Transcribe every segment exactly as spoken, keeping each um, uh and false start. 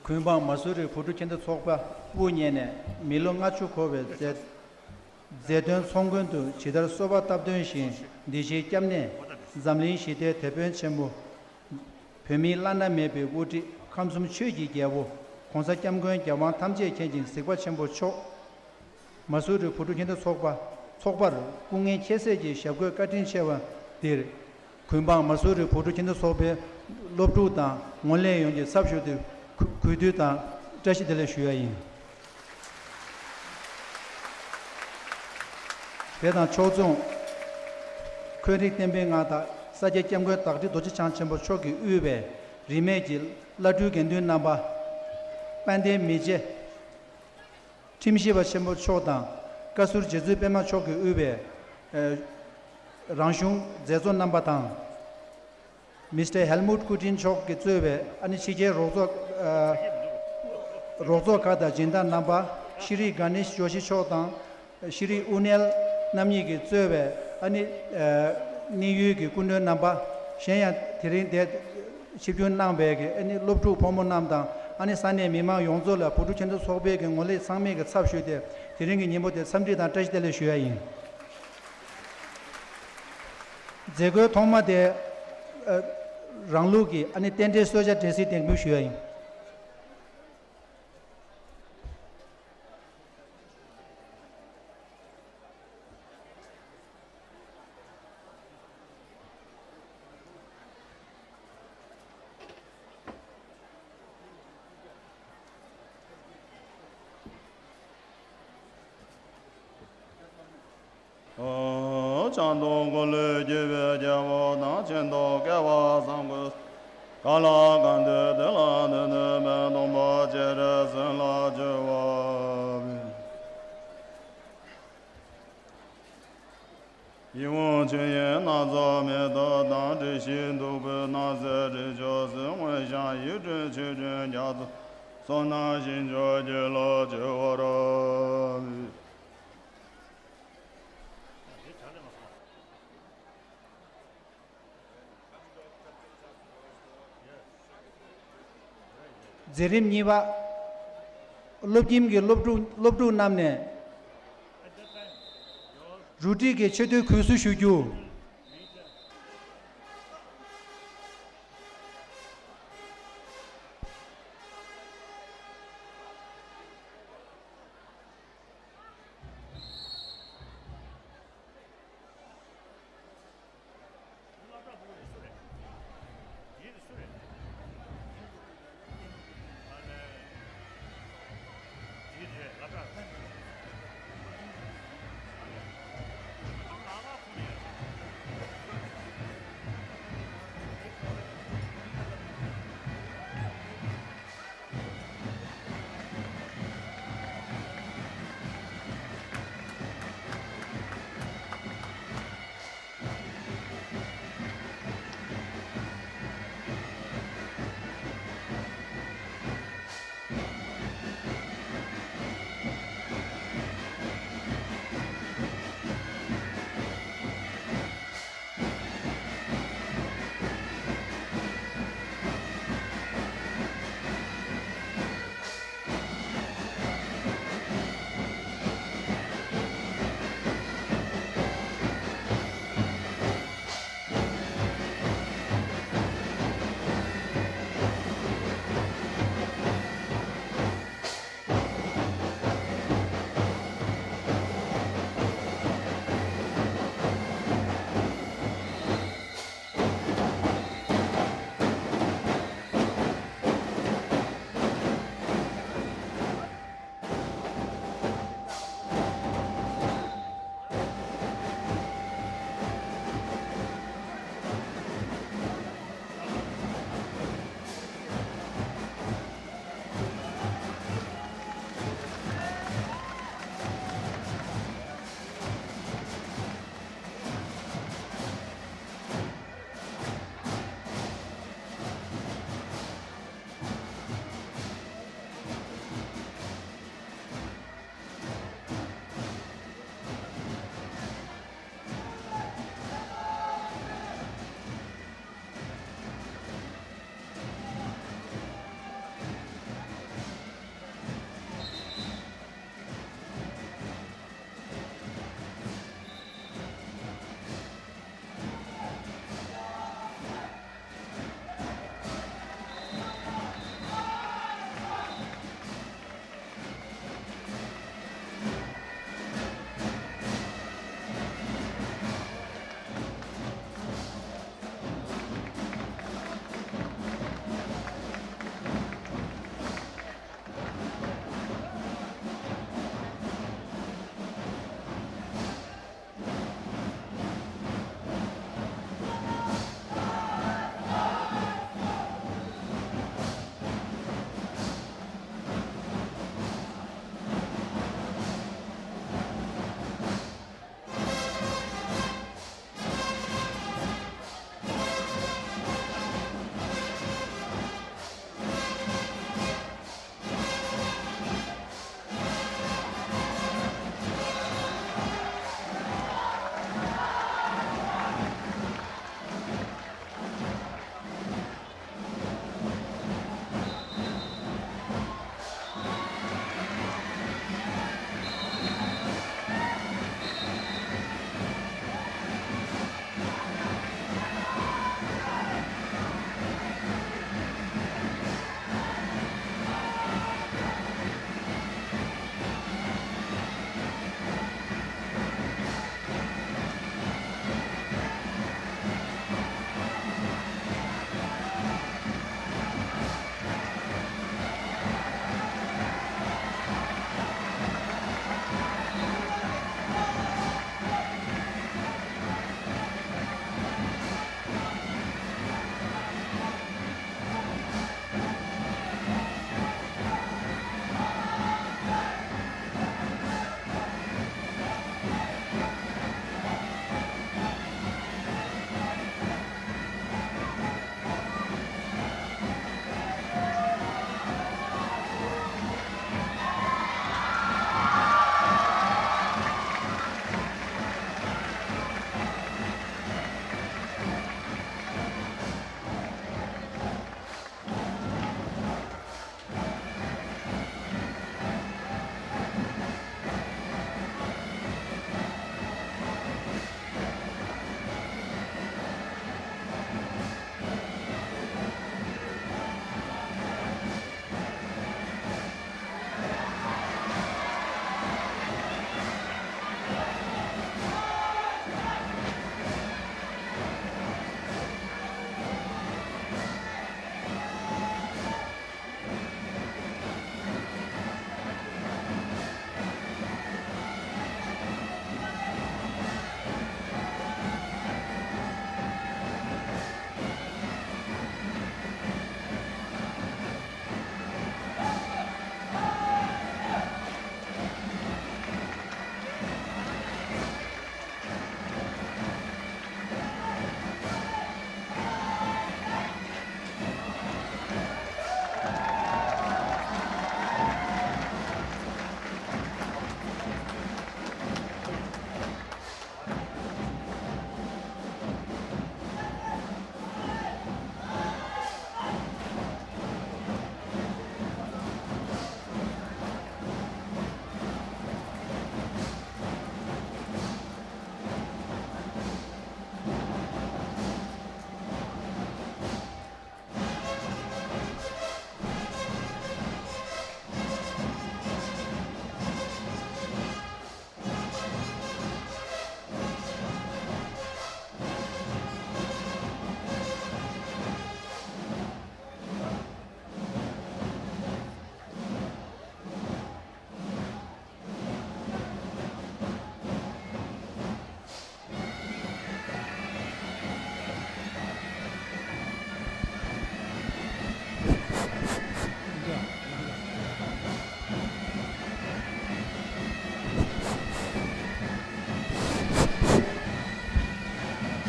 གུན་པང་མ་སུ་རི་བོད་ཕྲུག་ཁྱིམ་སྡེ་ཚོགས་པ་དབུ་བརྙེས་ནས་མི་ལོ་ལྔ་བཅུ་འཁོར་བའི་མཛད་མཛད་དོན་ཚོགས་མགོན་དུ་ཇི་ལྟར་གསོལ་བ་བཏབ་དོན་བཞིན་འདི་ཕྱིའི་སྐྱབས་གནས་འཛམ་གླིང་ཞི་བདེའི་དེད་དཔོན་ཆེན་པོ། བོད་མིའི་བླ་ན་མེད་པའི་དབུ་ཁྲིད་ཁམས་གསུམ་ཆོས་ཀྱི་རྒྱལ་པོ་༸གོང་ས་༸སྐྱབས་མགོན་རྒྱལ་དབང་ཐམས་ཅད་མཁྱེན་ཅིང་གཟིགས་པ་ཆེན་པོ་མཆོག་མ་སུ་རི་བོད་ཕྲུག་ཁྱིམ་སྡེ་ཚོགས་པ་ཚོགས་པར་སྐུ་ངལ་ཁྱད་བསད་ཀྱི་ཞབས་བཀོད་བཀའ་དྲིན་ཆེ་བ་འདིར། གུན་པང་མ་སུ་རི་བོད་ཕྲུག་ཁྱིམ་སྡེ་ཚོགས་པའི་སློབ་ཕྲུག་དང་ངོ་ལས་ཡོངས་ཀྱི་ཚབ་ཞུས་ཏེ་གུས་གུས་འདུད་དང་བཀྲ་ཤིས་བདེ་ལེགས་ཞུ་ཡ་ཡིན། དེ་དང་ཕྱོགས་མཚུངས། འཁོན་རིགས་བསྟན་པའི་མངའ་བདག་ས་སྐྱ་སྐྱབས་མགོན་བདག་ཁྲི་རྡོ་རྗེ་འཆང་ཆེན་པོ་མཆོག་གིས་དབུས་པའི་རིས་མེད་ཀྱི་བླ་སྤྲུལ་དགེ་འདུན་རྣམ་པ། དཔལ་ལྡན་མི་རྗེ། ཁྲིམས་ཞིབ་པ་ཆེན་པོ་མཆོག་དང་། བཀའ་ཟུར་རྗེ་བཙུན་པད་མ་མཆོག་གིས་དབུས་པའི་ཨ་རང་གཞུང་མཛད་གཙོ་རྣམ་པ་དང་། མི་སི་ཊར་ཧེལ་མུཊ་སྐུ་ཕྲེང་མཆོག་གིས་གཙོས་པའི་ཨ་ནི་ཕྱི་རྒྱལ་རོགས་ཚོགས་ཨ་རོགས་ཚོགས་ཁག་དང་སྦྱིན་བདག་རྣམ་པ། ཤྲི་གྷ་ནེཤ་ཇོ་ཤི་མཆོག་དང་། ཤྲི་ཨུ་ནེལ་རྣམ་གཉིས་ཀྱིས་གཙོས་པའི་ཨ་ནི་ཨ་གནས་ཡུལ་གྱི་སྐུ་མགྲོན་རྣམ་པ། གཞན་ཡང་དེ་རིང་འདིར་ཆིབས་བསྒྱུར་གནང་བའི་གི་ཨ་ནི་སློབ་ཕྲུག་ཕོ་མོ་རྣམས་དང་ཨ་ནི་ས་གནས་མི་མང་ཡོངས་རྫོགས་ལ་བོད་ཕྲུག་ཁྱིམ་སྡེ་ཚོགས་པའི་གི་ངོ་ལས་ཚང་མའི་གི་ཚབ་ཞུས་ཏེ་དེ་རིང་གི་ཉིན་མོ་དེ་འཚམས་འདྲི་དང་བཀྲ་ཤིས་བདེ་ལེགས་ཞུ་ཡ་ཡིན། མཛད་སྒོའི་ཐོག་མ་དེ་ཨ་རང་ལུགས་ཀྱི་ཨ་ནི་རྟེན་འབྲེལ་གསོལ་ཇ་འབྲས་སིལ་འདེགས་འབུལ་ཞུ་ཡ་ཡིན། ཨོ། བྱང་སྟོང་འཁོར་ལོས་སྒྱུར་བའི་རྒྱལ་པོ་དང་། ཆེན་ཐོབ་བསྐལ་པ་བཟང་པོའི་གང་ལ་གང་འདུལ་དེ་ལ་འདུལ་ནུས་པའི་སྟོང་པ་སྤྱན་རས་གཟིགས་ལ་སྤྱི་བོར་ཕུལ། ཡིད་འོང་ཆོས་དབྱིངས་སྣ་ཚོགས་མེ་ཏོག་དང་། དྲི་ཞིམ་བདུག་སྤོས་སྣང་གསལ་རི་ཆོས་སུ། མངོན་ཞིང་ཡིད་སྤྲུལ་ཆོས་སྤྲིན་རྒྱ་མཚོ་སོགས། སྣང་ཞིང་མཆོག་གྱུར་ལ་སྤྱི་བོར་ཕུལ། མཛད་རིམ་གཉིས་པ། སློབ་ཁྱིམ་གྱི་སློབ་ཕྲུག་སློབ་ཕྲུག་རྣམས་ནས་རུ་སྒྲིག་གི་ཆེ་བསྟོད་གུས་བསུ་ཞུ་རྒྱུ།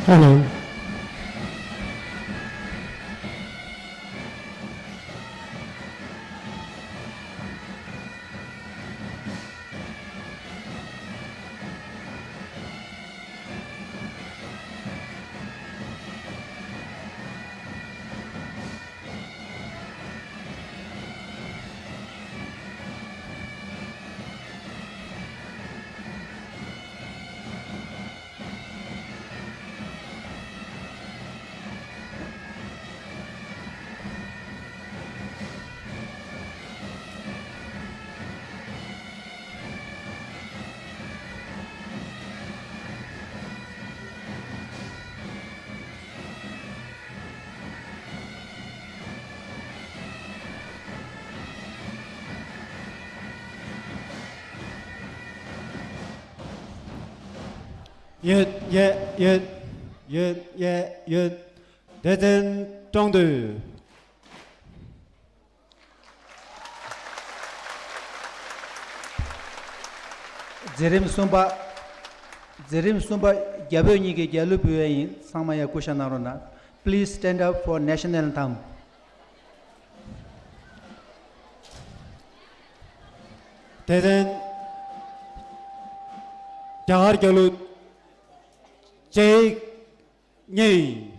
Hello. ཡོད། ཡོད། ཡོད། ཡོད། ཡོད། ཡོད། སྡེ་ཚན་གྲོང་སྡེ། མཛད་རིམ་གསུམ་པ། མཛད་རིམ་གསུམ་པ་རྒྱ་བོད་གཉིས་ཀྱི་རྒྱལ་གླུ་ཕུལ་བ་ཡིན། ཚང་མ་ཡར་སྐུ་ཞབས་གནང་རོགས་གནང་། Please stand up for national anthem. དེ་ཚན། རྒྱ་གར་རྒྱལ་གླུ། གཅིག་གཉིས།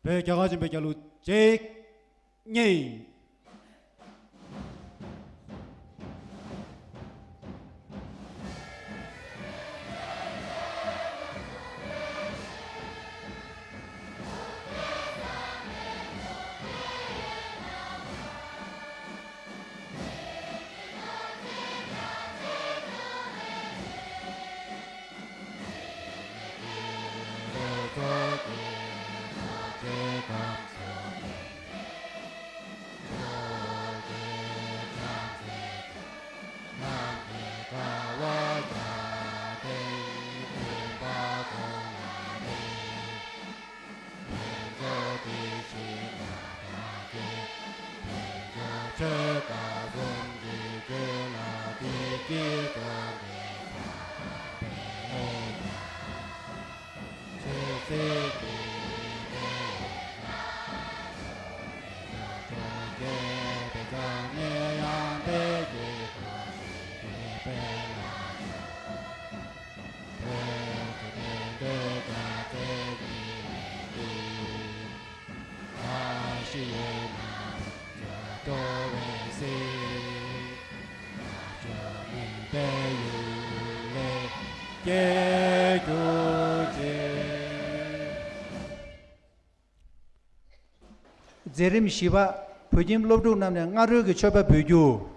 བོད་རྒྱ་གར་ཆེན་པོའི་རྒྱལ་གླུ་གཅིག་གཉིས། མཛད་རིམ་བཞི་པ། བོད་ཁྱིམ་སློབ་ཕྲུག་རྣམས་ནས་སྔ་དྲོའི་གི་མཆོད་པ་འབུལ་རྒྱུ།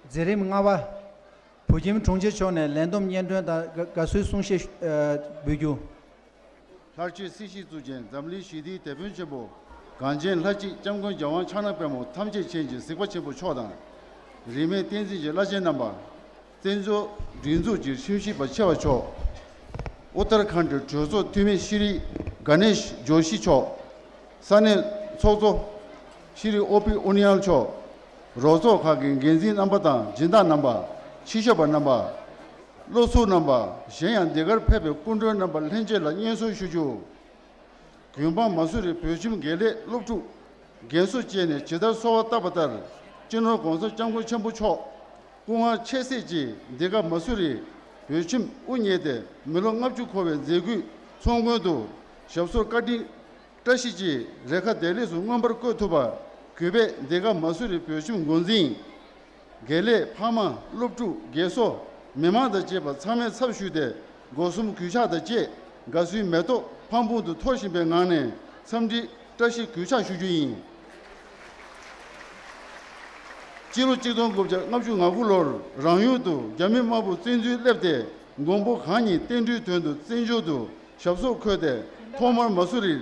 མཛད་རིམ་ལྔ་པ། བོད་ཁྱིམ་དྲུང་ཆེ་མཆོག་ནས་ལས་བསྡོམས་སྙན་སྒྲོན་དང་དགའ་བསུའི་གསུང་བཤད་ཨ་འབུལ་རྒྱུ། ལྷར་བཅས་སྲིད་ཞིའི་གཙུག་རྒྱན་འཛམ་གླིང་ཞི་བདེའི་དེད་དཔོན་ཆེན་པོ། གངས་ཅན་ལྷ་གཅིག་སྐྱབས་མགོན་རྒྱལ་དབང་ཕྱག་ན་པདྨོ་ཐམས་ཅད་མཁྱེན་ཅིང་གཟིགས་པ་ཆེན་པོ་མཆོག་དང་། རིས་མེད་བསྟན་འཛིན་གྱི་བླ་ཆེན་རྣམ་པ། བཙན་བྱོལ་སྒྲིག་འཛུགས་ཀྱི་ཁྲིམས་ཞིབ་པ་ཆེ་བ་མཆོག་ཨུ་ཏར་ཁཱན་ཌི་གྲོས་ཚོགས་འཐུས་མི་ཤྲི་ག་ནེཤ་ཇོ་ཤི་མཆོག་ས་གནས་ཚོགས་གཙོ་ཤྲི་ཨོ་པི་ཨུ་ནི་ཡལ་མཆོག་རོགས་ཚོགས་ཁག་གི་འགན་འཛིན་རྣམ་པ་དང་སྦྱིན་བདག་རྣམ་པ། ཕྱི་ཞབས་པ་རྣམ་པ། སློབ་ཟུར་རྣམ་པ། གཞན་ཡང་འདི་གར་ཕེབས་པའི་སྐུ་མགྲོན་རྣམ་པ་ལྷན་རྒྱས་ལ་སྙན་སེང་ཞུ་རྒྱུ། གུང་པ་མ་སུ་རི་བོད་ཁྱིམ་དགེ་ལས་སློབ་ཕྲུག་རྒན་གསོ་བཅས་ནས་ཇི་ལྟར་གསོལ་བ་བཏབ་པ་ལྟར། སྤྱི་ནོར་༸གོང་ས་༸སྐྱབས་མགོན་ཆེན་པོ་མཆོག་སྐུ་ངལ་ཆེ་སྲིད་ཀྱིས་འདི་ག་མ་སུ་རི་བོད་ཁྱིམ་དབུ་བརྙེས་ཏེ་མི་ལོ་ལྔ་བཅུ་འཁོར་བའི་མཛད་སྒོའི་ཚོགས་མགོན་དུ་ཞབས་སོར་བཀའ་དྲིན་བཀྲ་ཤིས་ཀྱི་རེ་ཁ་བདེ་ལེགས་སུ་མངོན་པར་བཀོད་ཐུབ་པ། གུས་པས་འདི་ག་མ་སུ་རི་བོད་ཁྱིམ་འགོ་འཛིན། དགེ་ལས། ཕ་མ། སློབ་ཕྲུག། རྒས་གསོ། མི་མང་དང་བཅས་པ་ཚང་མའི་ཚབ་ཞུས་ཏེ། སྒོ་གསུམ་གུས་ཕྱག་དང་བཅས་དགའ་བསུའི་མེ་ཏོག་ཕང་ཕུང་དུ་འཐོར་བཞིན་པའི་ངང་ནས་འཚམས་འདྲི་བཀྲ་ཤིས་གུས་ཕྱག་ཞུ་རྒྱུ་ཡིན། སྤྱི་ལོ་གཅིག་སྟོང་དགུ་བརྒྱ་ལྔ་བཅུ་ང་དགུ་ལོར་རང་ཡུལ་དུ་རྒྱ་མི་དམར་པོ་བཙན་འཛུལ་སླེབས་ཏེ། མགོན་པོ་གང་ཉིད་བསྟན་འགྲུའི་དོན་དུ་བཙན་བྱོལ་དུ་ཞབས་སོར་འཁོད་དེ། ཐོག་མར་མ་སུ་རིར་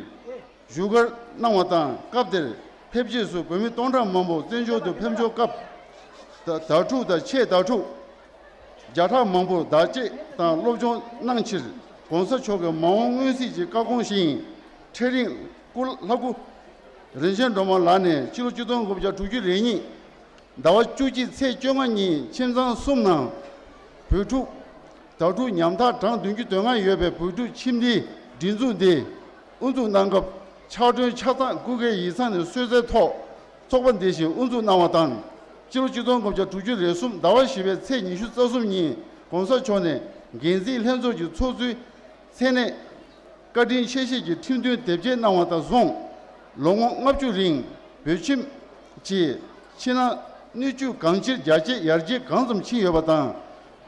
བཞུགས་སྒར་གནང་བ་དང་། སྐབས་དེར་ཕེབས་རྗེས་སུ་བོད་མི་སྟོང་ཕྲག་མང་པོ་བཙན་བྱོལ་དུ་ཕེབས་འབྱོར་སྐབས། ད་དྭ་ཕྲུག་དང་ཆེད་དྭ་ཕྲུག་བརྒྱ་ཕྲག་མང་པོ་བདག་གཅེས་དང་སློབ་སྦྱོང་གནང་ཕྱིར། ༸གོང་ས་མཆོག་གི་མ་འོངས་མངོན་གཟིགས་ཀྱི་བཀའ་དགོངས་བཞིན། ཁྲེ་རིང་སྐུ་ལྷ་སྐུ་རིན་ཆེན་སྒྲོལ་མ་ལགས་ནས་ཕྱི་ལོ་ཆིག་སྟོང་དགུ་བརྒྱ་དྲུག་ཅུ་རེ་གཉིས་ཟླ་བ་བཅུ་གཅིག་ཚེས་བཅོ་ལྔ་ཉིན་ཁྱིམ་ཚང་གསུམ་ནང་བོད་ཕྲུག་དྭ་ཕྲུག་ཉམ་ཐག་གྲངས་བདུན་ཅུ་དོན་ལྔ་ཡོད་པའི་བོད་ཕྲུག་ཁྱིམ་སྡེའི་སྒྲིག་འཛུགས་འདི་དབུ་འཛུགས་གནང་སྐབས། ཕྱག་གྲོན་ཆ་ཚང་སྐུ་སྒེར་ཡིག་ཚང་ནས་གསོལ་སྩལ་ཐོག་ཚོགས་པ་འདི་བཞིན་དབུ་འཛུགས་གནང་བ་དང་། སྤྱི་ལོ་ཆིག་སྟོང་དགུ་བརྒྱ་དྲུག་ཅུ་རེ་གསུམ་ཟླ་བ་བཞི་པའི་ཚེས་ཉི་ཤུ་རྩ་གསུམ་ཉིན་༸གོང་ས་མཆོག་ནས་འགན་འཛིན་ལྷན་ཚོགས་ཀྱི་ཚོགས་གཙོའི་མཚན་གནས། བཀའ་དྲིན་ཆེ་བཞེས་ཀྱི་ཁྲིམས་མཐུན་དེབ་སྐྱེལ་གནང་བ་དང་བཟུང་། ལོ་ངོ་ལྔ་བཅུ་རིང་བོད་ཁྱིམ་གྱི་ཕྱི་ནང་སྣོད་བཅུད་གང་ཅིར་རྒྱ་སྐྱེད་ཡར་རྒྱས་གང་ཙམ་ཕྱིན་ཡོད་པ་དང་།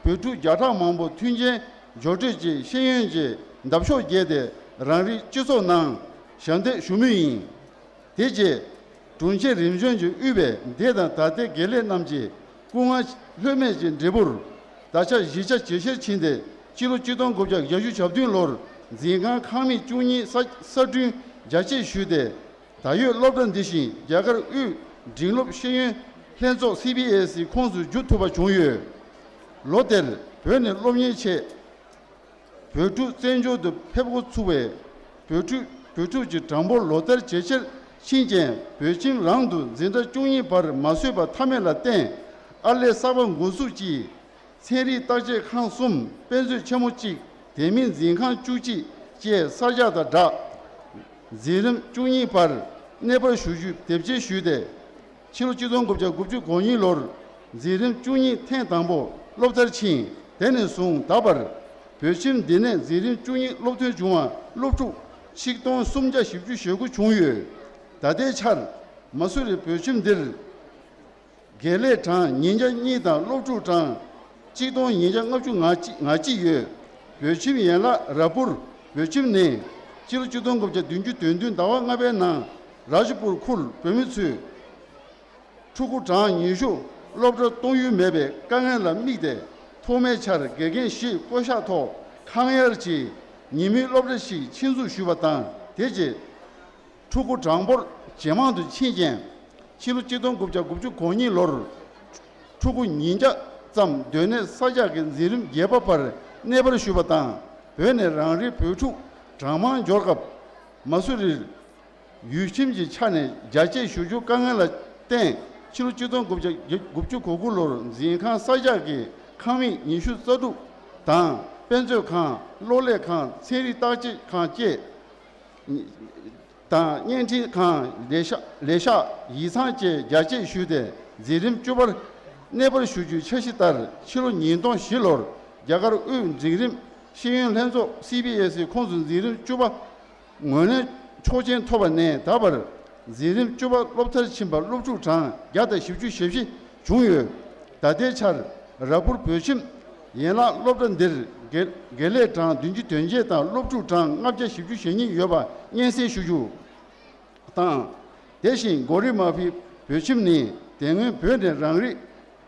བོད་ཕྲུག་བརྒྱ་ཕྲག་མང་པོ་མཐུན་རྐྱེན་སྦྱོར་སྤྲོད་ཀྱིས་ཤེས་ཡོན་གྱི་འདབ་གཤོག་རྒྱས་ཏེ། རང་རིགས་སྤྱི་ཚོགས་ནང་ཞབས་འདེགས་ཞུ་མུས་ཡིན། དེ་རྗེས་དྲུང་ཆེ་རིམ་བྱོན་གྱིས་དབུས་པའི་འདས་དང་ད་ལྟའི་དགེ་ལས་རྣམས་ཀྱི་སྐུ་ངལ་ལྷོད་མེད་ཀྱི་འབྲས་བུར། ད་ཆ་གཞིས་ཆགས་ཇེ་ཆེར་ཕྱིན་ཏེ། སྤྱི་ལོ་ཆིག་སྟོང་དགུ་བརྒྱ་བརྒྱད་ཅུ་གྱ་བདུན་ལོར་འཛིན་ཁང་ཁང་མིག་བཅུ་གཉིས་གསར་གསར་སྐྲུན་རྒྱ་སྐྱེད་ཞུས་ཏེ། ད་ཡོད་སློབ་གྲྭ་འདི་བཞིན་རྒྱ་གར་དབུས་འབྲིང་སློབ་ཤེས་ཡོན་ལྷན་ཚོགས་སི་བི་ཨེ་སི་ཁོངས་སུ་འཇུག་ཐུབ་པ་བྱུང་ཡོད། ལོ་དེར་བོད་ནས་སློབ་གཉེར་ཆེད། བོད་ཕྲུག་བཙན་བྱོལ་དུ་ཕེབས་འགོ་ཚུགས་པའི་བོད་ཕྲུག་བོད་ཕྲུག་གི་གྲངས་འབོར་ལོ་ལྟར་ཇེ་ཆེར་ཕྱིན་ཀྱང་། བོད་ཁྱིམ་རང་དུ་འཛིན་གྲྭ་བཅུ་གཉིས་བར་མ་བཟོས་པ་ཐབས་མེད་ལ་བརྟེན། ཨར་ལས་གསར་པ་འགོ་འཛུགས་ཀྱིས་ཚན་རིག་བརྟག་དཔྱད་ཁང་གསུམ། དཔེ་མཛོད་ཆེན་མོ་གཅིག་དེ་མིན་འཛིན་ཁང་བཅུ་གཅིག་བཅས་གསར་རྒྱག་དང་སྦྲགས། འཛིན་རིམ་བཅུ་གཉིས་བར་གནས་སྤར་ཞུ་རྒྱུའི་དེབ་སྐྱེལ་ཞུས་ཏེ། ཕྱི་ལོ་ཆིག་སྟོང་དགུ་བརྒྱ་དགུ་བཅུ་གོ་གཉིས་ལོར་འཛིན་རིམ་བཅུ་གཉིས་ཐེངས་དང་པོ་སློབ་མཐར་ཕྱིན། དེ་ནས་བཟུང་ད་བར་བོད་ཁྱིམ་འདི་ནས་འཛིན་རིམ་བཅུ་གཉིས་སློབ་ཐོན་བྱུང་བ་སློབ་ཕྲུག་ཆིག་སྟོང་སུམ་བརྒྱ་བཞི་བཅུ་ཞེ་དགུ་བྱུང་ཡོད། ད་ལྟའི་ཆར་མ་སུ་རི་བོད་ཁྱིམ་འདིར་དགེ་ལས་གྲངས་ཉིས་བརྒྱ་གཉིས་དང་སློབ་ཕྲུག་གྲངས་ཆིག་སྟོང་ཉིས་བརྒྱ་ལྔ་བཅུ་ང་གཅིག་ཡོད། བོད་ཁྱིམ་ཡན་ལག་ར་པུར་བོད་ཁྱིམ་ནི་ཕྱི་ལོ་ཆིག་སྟོང་དགུ་བརྒྱ་བདུན་ཅུ་དོན་བདུན་ཟླ་བ་ལྔ་པའི་ནང་རཱཇ་པུར་ཁུལ་བོད་མི་ཚོས་ཕྲུ་གུ་གྲངས་ཉི་ཤུ་སློབ་གྲྭ་གཏོང་ཡུལ་མེད་པའི་དཀའ་ངལ་ལ་དམིགས་ཏེ། ཐོག་མའི་ཆར་དགེ་རྒན་བཞིས་བསྐོ་བཞག་ཐོག་ཁང་གཡར་གྱི་ཉིན་མོའི་སློབ་གྲྭ་ཞིག་ཆེད་འཛུགས་ཞུས་པ་དང་། དེ་རྗེས་ཕྲུ་གུ་གྲངས་འབོར་ཇེ་མང་དུ་ཕྱིན་ཀྱང་། ཕྱི་ལོ་ཆིག་སྟོང་དགུ་བརྒྱ་དགུ་བཅུ་གོ་གཉིས་ལོར་ཕྲུ་གུ་ཉིས་བརྒྱ་ཙམ་སྡོད་གནས་གསར་རྒྱག་གི་འཛིན་རིམ་བརྒྱད་པ་བར་གནས་སྤར་ཞུས་པ་དང་། བོད་ནས་རང་རེའི་བོད་ཕྲུག་གྲངས་མང་འབྱོར་སྐབས། མ་སུ་རིར་ཡུལ་ཁྱིམ་གྱི་ཆ་ནས་རྒྱ་སྐྱེད་ཞུ་རྒྱུ་དཀའ་ངལ་ལ་བརྟེན། ཕྱི་ལོ་ཆིག་སྟོང་དགུ་བརྒྱ་དགུ་བཅུ་གོ་དགུ་ལོར་འཛིན་ཁང་གསར་རྒྱག་གི་ཁང་མིག་ཉི་ཤུ་རྩ་དྲུག་དང་། དཔེ་མཛོད་ཁང་། གློག་ཀླད་ཁང་། ཚན་རིག་བརྟག་དཔྱད་ཁང་བཅས་དང་། བརྙན་འཕྲིན་ཁང་། ལས་ཤག་ལས་ཤག་ཡིག་ཚང་བཅས་རྒྱ་སྐྱེད་ཞུས་ཏེ། འཛིན་རིམ་བཅུ་པར་གནས་སྤར་ཞུ་རྒྱུའི་འཆར་གཞི་ལྟར། ཕྱི་ལོ་ཉིས་སྟོང་བཞི་ལོར་རྒྱ་གར་དབུས་འབྲིང་རིམ་ཤེས་ཡོན་ལྷན་ཚོགས་སི་བི་ཨེ་སི་ཁོངས་སུ་འཛིན་རིམ་བཅུ་པ་ངོས་ལེན་ཆོག་མཆན་ཐོབ་པ་ནས་ད་བར་འཛིན་རིམ་བཅུ་པ་སློབ་མཐར་ཕྱིན་པ་སློབ་ཕྲུག་གྲངས་བརྒྱ་དང་བཞི་བཅུ་ཞེ་བཞི་བྱུང་ཡོད། ད་ལྟའི་ཆར་ར་པུར་བོད་ཁྱིམ་ཡན་ལག་སློབ་གྲྭ་འདིར་དགེ་དགེ་ལས་གྲངས་བདུན་ཅུ་དོན་བརྒྱད་དང་སློབ་ཕྲུག་གྲངས་ལྔ་བརྒྱ་བཞི་བཅུ་ཞེ་གཉིས་ཡོད་པ་སྙན་སེང་ཞུ་རྒྱུ་དང་། དེ་བཞིན་གོ་རི་མ་ཕི་བོད་ཁྱིམ་ནི་དེ་སྔོན་བོད་ནས་རང་རིགས་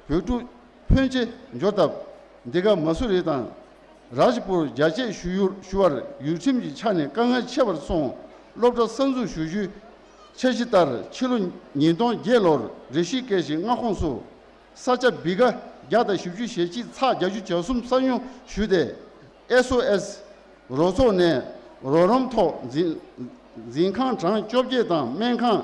བོད་ཕྲུག་ ཕོན་ཆེ་འབྱོར་སྟབས། འདི་ག་མ་སུ་རི་དང་རཱཇ་པུར་རྒྱ་སྐྱེད་ཞུ་ཡུལ་ཞུ་བར་ཡུལ་ཁྲིམས་ཀྱི་ཆ་ནས་དཀའ་ངལ་ཆེ་བར་སོང་། སློབ་གྲྭ་གསར་འཛུགས་ཞུ་རྒྱུའི་འཆར་གཞི་ལྟར། ཕྱི་ལོ་ཉིས་སྟོང་བརྒྱད་ལོར་རི་ཤི་ཀེ་ཤི་མངའ་ཁོངས་སུ་ས་ཆ་བི་ག་བརྒྱ་དང་བཞི་བཅུ་ཞེ་གཅིག་ཚེག་བརྒྱད་ཅུ་གྱ་གསུམ་གསར་སྙོམས་ཞུས་ཏེ། ཨེས་ཨོ་ཨེས་རོགས་ཚོགས་ནས་རོགས་རམ་ཐོག་འཛིན་འཛིན་ཁང་གྲངས་བཅོ་བརྒྱད་དང་སྨན་ཁང་།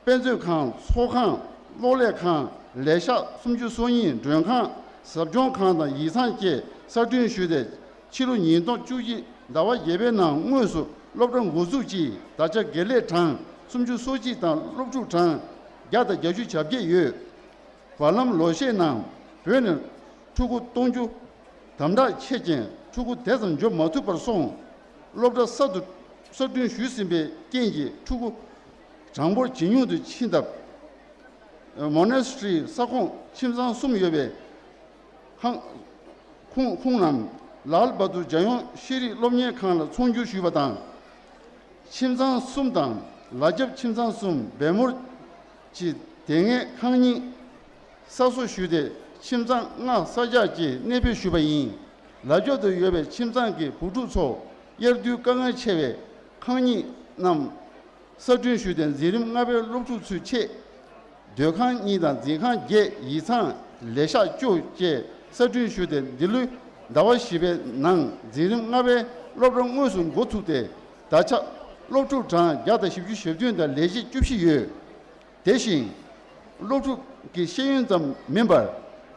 དཔེ་མཛོད་ཁང་། ཚོགས་ཁང་། གློག་ཀླད་ཁང་། ལས་ཤག་སུམ་ཅུ་སོ་གཉིས། མགྲོན་ཁང་། ཟབ་སྦྱོང་ཁང་དང་ཡིག་ཚང་བཅས་གསར་སྐྲུན་ཞུས་ཏེ། ཕྱི་ལོ་ཉིས་སྟོང་བཅུ་གཅིག་ཟླ་བ་བརྒྱད་པའི་ནང་དངོས་སུ་སློབ་གྲྭ་འགོ་འཛུགས་ཀྱིས་ད་ཆ་དགེ་ལས་གྲངས་སུམ་ཅུ་སོ་གཅིག་དང་སློབ་ཕྲུག་གྲངས་བརྒྱ་དང་བརྒྱད་ཅུ་གྱ་བརྒྱད་ཡོད། བར་ལམ་ལོ་ཤས་ནང་བོད་ནས་ཕྲུ་གུ་གཏོང་རྒྱུ་དམ་དྲག་ཆེ་རྐྱེན་ཕྲུ་གུ་དེ་ཙམ་འབྱོར་མ་ཐུབ་པར་སོང་། སློབ་གྲྭ་གསར་དུ་གསར་སྐྲུན་ཞུས་ཟིན་པའི་རྐྱེན་གྱིས་ཕྲུ་གུ་གྲངས་འབོར་ཇེ་ཉུང་དུ་ཕྱིན་སྟབས། མོ་ནེ་སི་ཊི་རི་ས་ཁོངས་ཁྱིམ་ཚང་གསུམ་ཡོད་པའི་ཁང་ཁུངས་ཁུངས་རྣམས་ལཱལ་བྷ་དུར་ཇཱ་ཡོང་ཤེས་རིག་སློབ་གཉེར་ཁང་ལ་ཚོང་བསྒྱུར་ཞུས་པ་དང་། ཁྱིམ་ཚང་གསུམ་དང་ལ་རྒྱབ་ཁྱིམ་ཚང་གསུམ་བལ་མོར་གྱི་དེ་སྔའི་ཁང་རྙིང་གསར་བཟོ་ཞུས་ཏེ། ཁྱིམ་ཚང་ལྔ་གསར་རྒྱག་གིས་གནས་སྤོས་ཞུས་པ་ཡིན། ལ་རྒྱབ་ཏུ་ཡོད་པའི་ཁྱིམ་ཚང་གི་བུ་ཕྲུག་ཚོ་དབྱར་དུས་དཀའ་ངལ་ཆེ་བའི་ཁང་རྙིང་རྣམས་གསར་སྐྲུན་ཞུས་ཏེ། འཛིན་རིམ་ལྔ་པའི་སློབ་ཕྲུག་ཚོའི་ཆེད་སྡོད་ཁང་གཉིས་དང་འཛིན་ཁང་བརྒྱད། ཡིག་ཚང་། ལས་ཤག་བཅུ་བཅས་གསར་སྐྲུན་ཞུས་ཏེ། འདི་ལོའི་ཟླ་བ་བཞི་པའི་ནང་འཛིན་རིམ་ལྔ་པའི་སློབ་གྲྭ་དངོས་སུ་འགོ་ཚུགས་ཏེ། ད་ཆ་སློབ་ཕྲུག་གྲངས་བརྒྱ་དང་བཞི་བཅུ་ཞེ་བདུན་དང་ལས་བྱེད་བཅུ་བཞི་ཡོད། དེ་བཞིན་སློབ་ཕྲུག་གི་ཤེས་ཡོན་ཙམ་མིན་པར་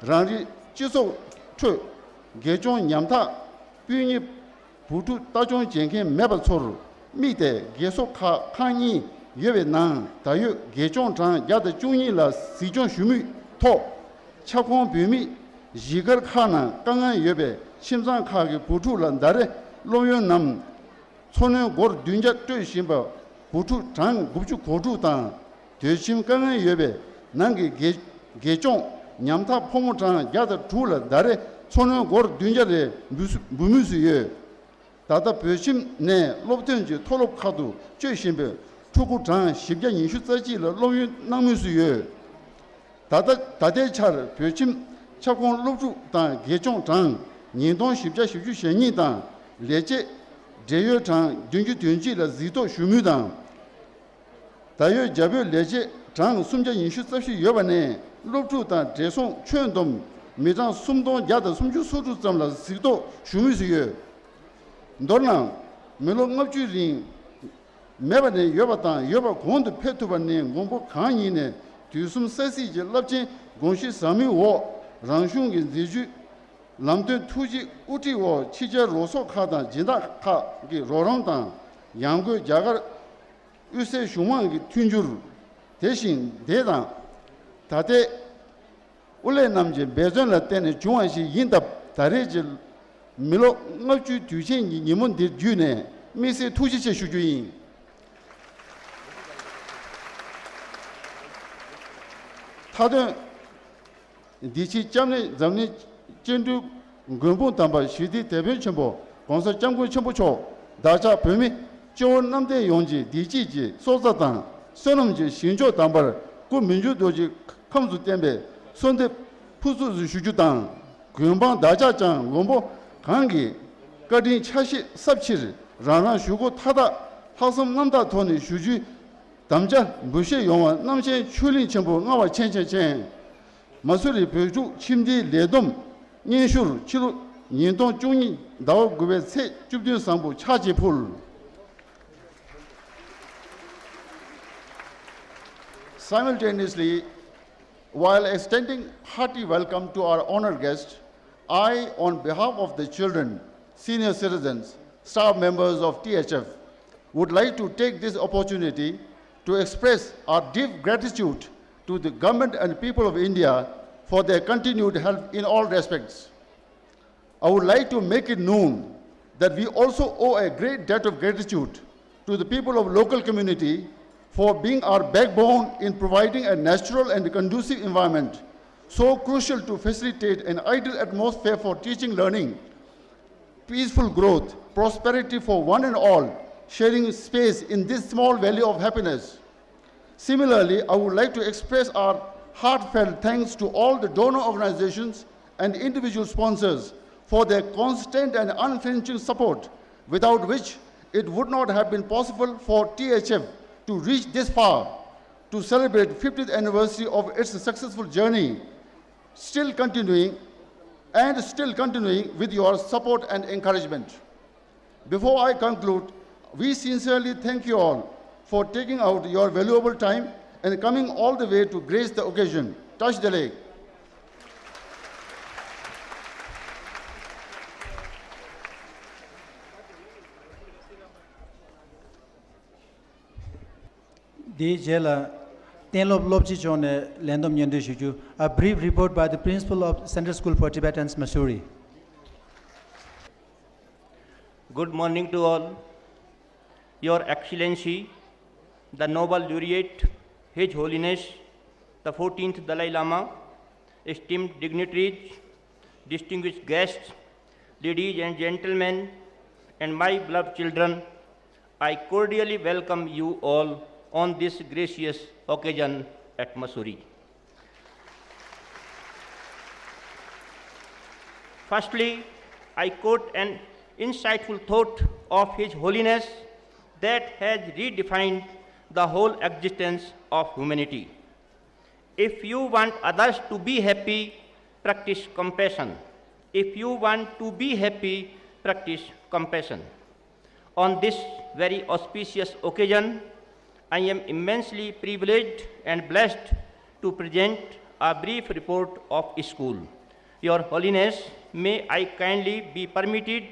རང་རིགས་སྤྱི་ཚོགས་ཁྲོད་དགེ་སྦྱོང་ཉམ་ཐག་སྤུན་ཉེ་བུ་ཕྲུག་ལྟ་སྐྱོང་བྱེད་མཁན་མེད་པ་ཚོར་དམིགས་ཏེ་དགེ་གསོ་ཁག་ཁང་གཉིས་ཡོད་པའི་ནང་ད་ཡོད་དགེ་སྦྱོང་གྲངས་བརྒྱ་དང་བཅུ་གཉིས་ལ་གཟིགས་སྐྱོང་ཞུ་མུས་ཐོག་ཁྱབ་ཁོངས་བོད་མིའི་གཞིས་སྒར་ཁག་ནང་དཀའ་ངལ་ཡོད་པའི་ཁྱིམ་ཚང་ཁག་གི་བུ་ཕྲུག་ལ་ཟླ་རེ་སློབ་ཡོན་ནམ་འཚོ་སྣོན་སྒོར་བདུན་བརྒྱ་སྤྲོད་བཞིན་པ། བུ་ཕྲུག་གྲངས་དགུ་བཅུ་གོ་དྲུག་དང་། སྡོད་ཁྱིམ་དཀའ་ངལ་ཡོད་པའི་ནང་གི་དགེ་དགེ་སྦྱོང་ཉམ་ཐག་ཕོ་མོ་གྲངས་བརྒྱ་དང་དྲུག་ལ་ཟླ་རེ་འཚོ་སྣོན་སྒོར་བདུན་བརྒྱ་རེ་འབུལ་འབུལ་མུས་སུ་ཡོད། ད་ལྟ་བོད་ཁྱིམ་ནས་སློབ་ཐོན་གྱི་མཐོ་སློབ་ཁག་ཏུ་བསྐྱོད་བཞིན་པའི་ཕྲུ་གུ་གྲངས་བཞི་བརྒྱ་ཉི་ཤུ་རྩ་གཅིག་ལ་སློབ་ཡོན་གནང་མུས་སུ་ཡོད། ད་ལྟ་ད་ལྟའི་ཆར་བོད་ཁྱིམ་ཁྱབ་ཁོངས་སློབ་ཕྲུག་དང་དགེ་སྦྱོང་གྲངས་ཉིས་སྟོང་བཞི་བརྒྱ་བཞི་བཅུ་ཞེ་གཉིས་དང་། ལས་བྱེད་འབྲེལ་ཡོད་གྲངས་བདུན་ཅུ་དོན་གཅིག་ལ་གཟིགས་རྟོག་ཞུ་མུས་དང་། ད་ཡོད་རྒྱ་བོད་ལས་བྱེད་གྲངས་སུམ་བརྒྱ་ཉི་ཤུ་རྩ་བཞི་ཡོད་པ་ནས་སློབ་ཕྲུག་དང་བགྲེས་སོང་ཁྱོན་བསྡོམས་མི་གྲངས་སུམ་སྟོང་བརྒྱ་དང་སུམ་ཅུ་སོ་དྲུག་ཙམ་ལ་གཟིགས་རྟོག་ཞུ་མུས་སུ་ཡོད། མདོར་ན། མི་ལོ་ལྔ་བཅུའི་རིང་མེད་པ་ནས་ཡོད་པ་དང་། ཡོད་པ་གོང་དུ་འཕེལ་ཐུབ་པ་ནི་མགོན་པོ་གང་ཉིད་ནས་དུས་གསུམ་ས་གཟིགས་ཀྱི་རླབས་ཆེན་དགོངས་གཞི་ཟབ་མོའི་འོག་རང་གཞུང་གི་མཛད་བྱུས་ལམ་སྟོན་ཐུགས་རྗེ་དབུ་ཁྲིད་འོག་ཕྱི་རྒྱལ་རོགས་ཚོགས་ཁག་དང་སྦྱིན་བདག་ཁག་གི་རོགས་རམ་དང་། ཡང་སྒོས་རྒྱ་གར་དབུས་སའི་གཞུང་མང་གི་མཐུན་འགྱུར། དེ་བཞིན་དེ་དང་ད་ལྟའི་དབུ་ལས་རྣམས་ཀྱི་འབད་བརྩོན་ལ་བརྟེན་ནས་བྱུང་བ་ཞིག་ཡིན་སྟབས། ད་རེས་ཀྱི་མི་ལོ་ལྔ་བཅུའི་དུས་ཆེན་གྱི་ཉིན་མོ་འདིར་བརྒྱུད་ནས་དམིགས་བསལ་ཐུགས་རྗེ་ཆེ་ཞུ་རྒྱུ་ཡིན། མཐའ་དོན། འདི་ཕྱི་སྐྱབས་གནས་འཛམ་གླིང་སྐྱེ་འགྲོའི་མགོན་དཔུང་དམ་པ་ཞི་བདེའི་དེད་དཔོན་ཆེན་པོ་༸གོང་ས་༸སྐྱབས་མགོན་ཆེན་པོ་མཆོག་བདག་ཅག་བོད་མི་སྤྱི་བོ་གནམ་བསྟན་ཡོངས་ཀྱི་བདེ་སྐྱིད་ཀྱི་སྲོག་རྩ་དང་བསོད་ནམས་ཀྱི་ཞིང་མཆོག་དམ་པར་སྐུ་མི་འགྱུར་རྡོ་རྗེ་ཁམས་སུ་བརྟན་པའི་གསོལ་འདེབས་ཕུར་ཚུགས་སུ་ཞུ་རྒྱུ་དང་། མགོན་འབངས་བདག་ཅག་ཀྱང་མགོན་པོ་གང་གི་བཀའ་དྲིན་ཆ་ཤས་གསབ་ཕྱིར་རང་རང་ཞུ་སྒོ་མཐའ་དག་ལྷག་བསམ་རྣམ་དག་ཐོག་ནས་ཞུ་རྒྱུའི་དམ་བཅའ་འབུལ་བཞེས་ཡོང་བ་རྣམ་མཁྱེན་ཆོས་གླིང་ཆེན་པོ་མངའ་བ་མཁྱེན་མཁྱེན་མཁྱེན། མ་སུ་རི་བོད་ཕྲུག་ཁྱིམ་སྡེའི་ལས་བསྡོམས་སྙན་ཞུར་ཕྱི་ལོ་ཉིས་སྟོང་བཅུ་གཉིས་ཟླ་བ་དགུ་པའི་ཚེས་བཅུ་བདུན་བཟང་པོ་ཕྱག་ཅིག་ཕུལ། Simultaneously, while extending hearty welcome to our honored guest, I, on behalf of the children, senior citizens, staff members of T H F, would like to take this opportunity to express our deep gratitude to the government and people of India for their continued help in all respects. I would like to make it known that we also owe a great debt of gratitude to the people of local community for being our backbone in providing a natural and conducive environment so crucial to facilitate an ideal atmosphere for teaching, learning, peaceful growth, prosperity for one and all, sharing space in this small valley of happiness. Similarly, I would like to express our Heartfelt thanks to all the donor organizations and individual sponsors for their constant and unflinching support, without which it would not have been possible for T H F to reach this far, to celebrate fiftieth anniversary of its successful journey, still continuing and still continuing with your support and encouragement. Before I conclude, we sincerely thank you all for taking out your valuable time and coming all the way to grace the occasion. Tashi Delek. དེའི་རྗེས་ལ་གཏན་སློབ་སློབ་སྤྱི་མཆོག་ནས་ལན་འདེབས་སྙན་སྒྲོན་ཞུ་རྒྱུ། A brief report by the principal of Central School for Tibetans, Mussoorie. Good morning to all. Your Excellency, the Nobel Laureate, His Holiness, the fourteenth Dalai Lama, esteemed dignitaries, distinguished guests, ladies and gentlemen, and my beloved children, I cordially welcome you all on this gracious occasion at Mussoorie. Firstly, I quote an insightful thought of His Holiness that has redefined the whole existence of humanity. If you want others to be happy, practice compassion. If you want to be happy, practice compassion. On this very auspicious occasion, I am immensely privileged and blessed to present a brief report of school. Your Holiness, may I kindly be permitted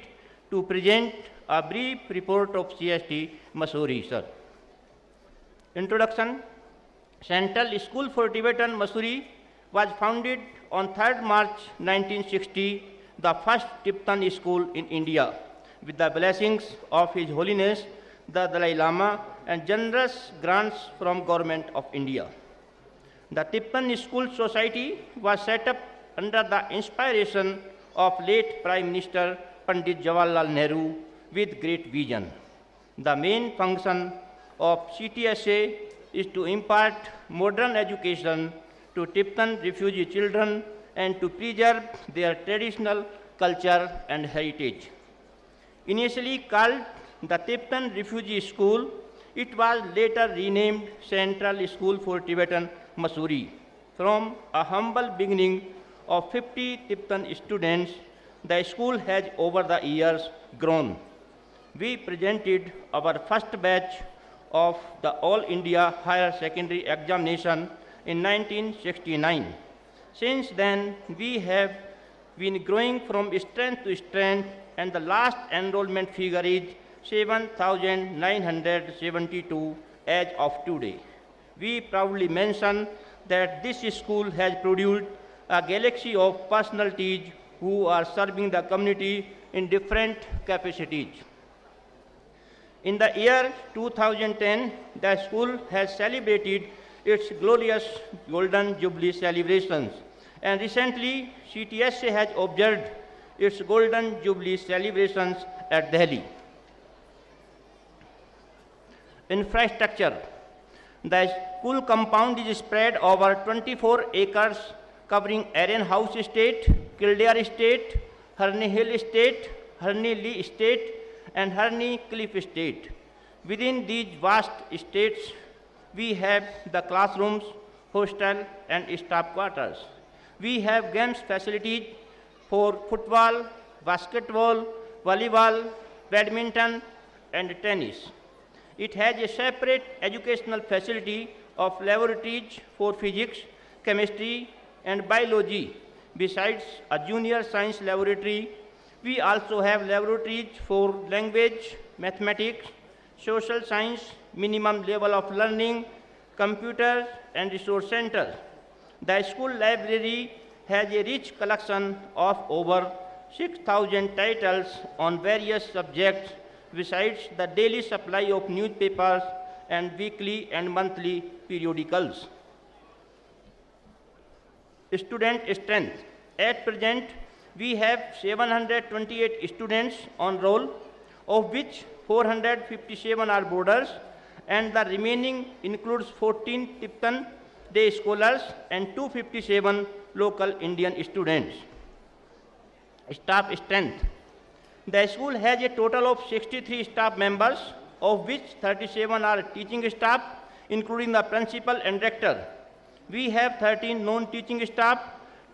to present a brief report of C S T Mussoorie, sir. Introduction. Central School for Tibetan Mussoorie was founded on third March nineteen sixty, the first Tibetan school in India, with the blessings of His Holiness the Dalai Lama and generous grants from Government of India. The Tibetan School Society was set up under the inspiration of late Prime Minister Pandit Jawaharlal Nehru with great vision. The main function of C T S A is to impart modern education to Tibetan refugee children and to preserve their traditional culture and heritage. Initially called the Tibetan Refugee School, it was later renamed Central School for Tibetan Mussoorie. From a humble beginning of fifty Tibetan students, the school has over the years grown. We presented our first batch of the All India Higher Secondary Examination in nineteen sixty-nine. Since then, we have been growing from strength to strength, and the last enrollment figure is seven thousand nine hundred seventy-two as of today. We proudly mention that this school has produced a galaxy of personalities who are serving the community in different capacities. In the year two thousand ten, the school has celebrated its glorious Golden Jubilee celebrations, and recently C T S A has observed its Golden Jubilee celebrations at Delhi. Infrastructure. The school compound is spread over twenty-four acres, covering Aaron House Estate, Kildare Estate, Herne Hill Estate, Herne Lee Estate, and Herne Cliff Estate. Within these vast estates, we have the classrooms, hostel, and staff quarters. We have games facilities for football, basketball, volleyball, badminton, and tennis. It has a separate educational facility of laboratories for physics, chemistry, and biology, besides a junior science laboratory. We also have laboratories for language, mathematics, social science, minimum level of learning, computers, and resource centers. The school library has a rich collection of over six thousand titles on various subjects, besides the daily supply of newspapers and weekly and monthly periodicals. Student strength. At present, we have seven hundred twenty-eight students on roll, of which four hundred fifty-seven are boarders, and the remaining includes fourteen Tibetan day scholars and two fifty-seven local Indian students. Staff strength. The school has a total of sixty-three staff members, of which thirty-seven are teaching staff, including the principal and rector. We have thirteen non-teaching staff,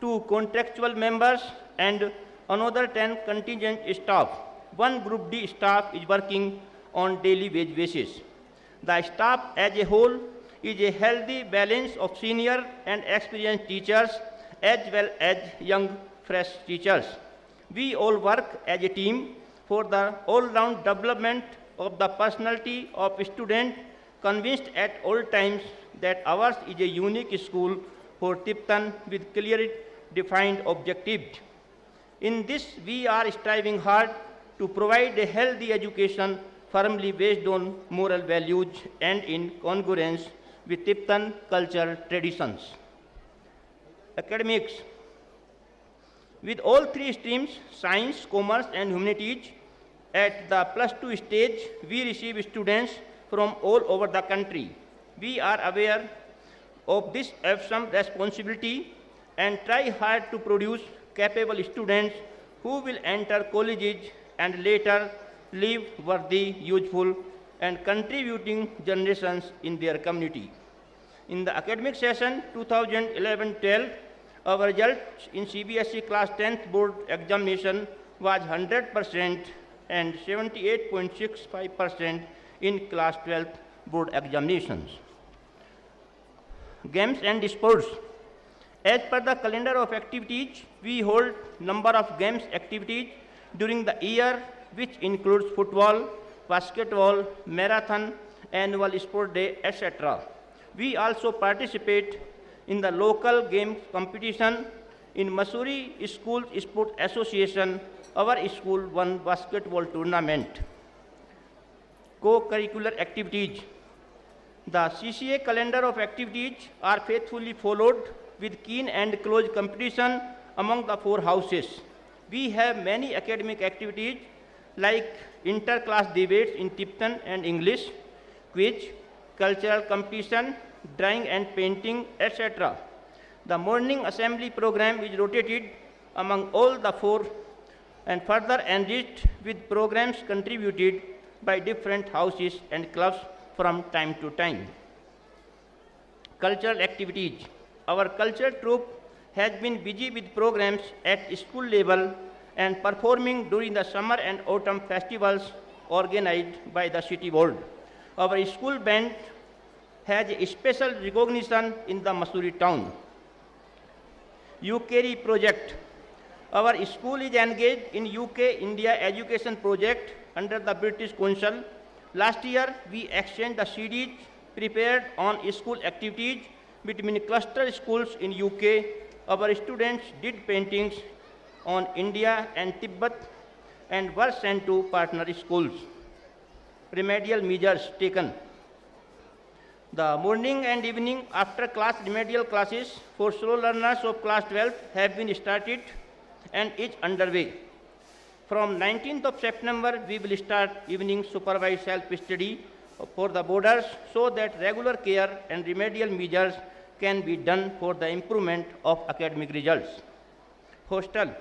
two contractual members, and another ten contingent staff. One Group D staff is working on daily wage basis. The staff as a whole is a healthy balance of senior and experienced teachers as well as young, fresh teachers. We all work as a team for the all-round development of the personality of student, convinced at all times that ours is a unique school for Tipton with clearly defined objectives. In this, we are striving hard to provide a healthy education firmly based on moral values and in congruence with Tibetan culture traditions. Academics. With all three streams, science, commerce, and humanities, at the plus two stage, we receive students from all over the country. We are aware of this awesome responsibility and try hard to produce capable students who will enter colleges and later leave worthy, useful, and contributing generations in their community. In the academic session two thousand eleven twelve, our results in C B S E class tenth board examination was hundred percent and seventy-eight point six five percent in class twelfth board examinations. Games and sports. As per the calendar of activities, we hold number of games activities during the year, which includes football, basketball, marathon, annual sport day, et cetera. We also participate in the local game competition in Mussoorie School Sport Association. Our school won basketball tournament. Co-curricular activities. The C C A calendar of activities are faithfully followed with keen and close competition among the four houses. We have many academic activities like inter-class debates in Tibetan and English, quiz, cultural competition, drawing and painting, et cetera. The morning assembly program is rotated among all the four and further enriched with programs contributed by different houses and clubs from time to time. Cultural activities. Our culture troupe has been busy with programs at school level and performing during the summer and autumn festivals organized by the city board. Our school band has a special recognition in the Mussoorie town. U K R I project. Our school is engaged in U K India Education Project under the British Council. Last year, we exchanged the C Ds prepared on school activities between cluster schools in U K. Our students did paintings on India and Tibet and were sent to partner schools. Remedial measures taken. The morning and evening after class remedial classes for slow learners of class twelve have been started and is underway. From nineteenth of September, we will start evening supervised self-study for the boarders so that regular care and remedial measures can be done for the improvement of academic results. Hostel.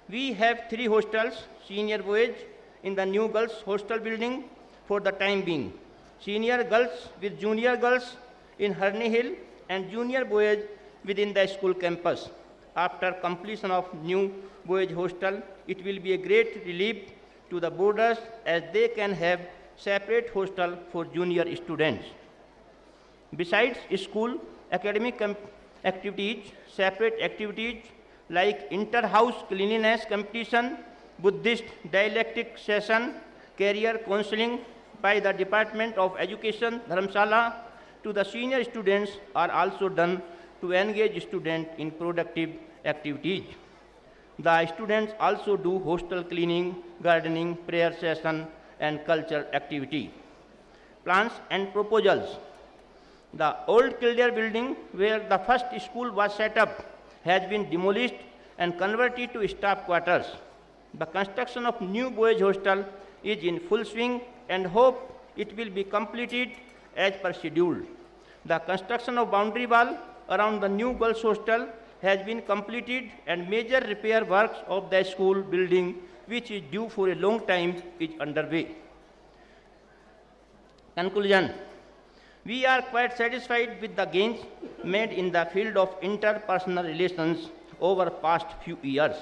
We have three hostels, senior boys in the new girls hostel building for the time being, senior girls with junior girls in Harney Hill, and junior boys within the school campus. After completion of new boys hostel, it will be a great relief to the boarders as they can have separate hostel for junior students. Besides school academic com- activities, separate activities like inter-house cleanliness competition, Buddhist dialectic session, career counseling by the Department of Education Dharamshala to the senior students are also done to engage students in productive activities. The students also do hostel cleaning, gardening, prayer session, and cultural activity. Plans and proposals. The old Kildare building, where the first school was set up, has been demolished and converted to staff quarters. The construction of new boys hostel is in full swing and hope it will be completed as per schedule. The construction of boundary wall around the new girls' hostel has been completed and major repair works of the school building, which is due for a long time, is underway. Conclusion. We are quite satisfied with the gains made in the field of interpersonal relations over past few years.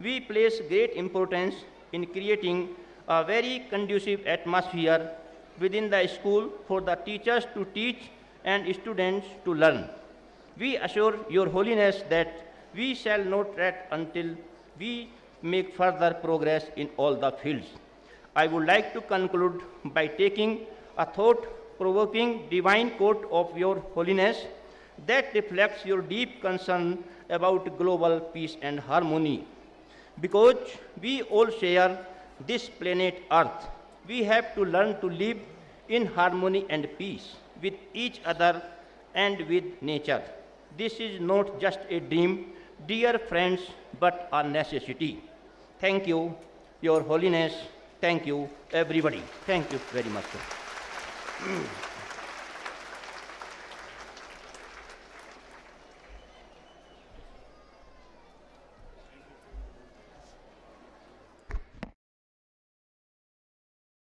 We place great importance in creating a very conducive atmosphere within the school for the teachers to teach and students to learn. We assure Your Holiness that we shall not rest until we make further progress in all the fields. I would like to conclude by taking a thought provoking divine quote of Your Holiness that reflects your deep concern about global peace and harmony. Because we all share this planet Earth, we have to learn to live in harmony and peace with each other and with nature. This is not just a dream, dear friends, but a necessity. Thank you, Your Holiness. Thank you, everybody. Thank you very much, sir.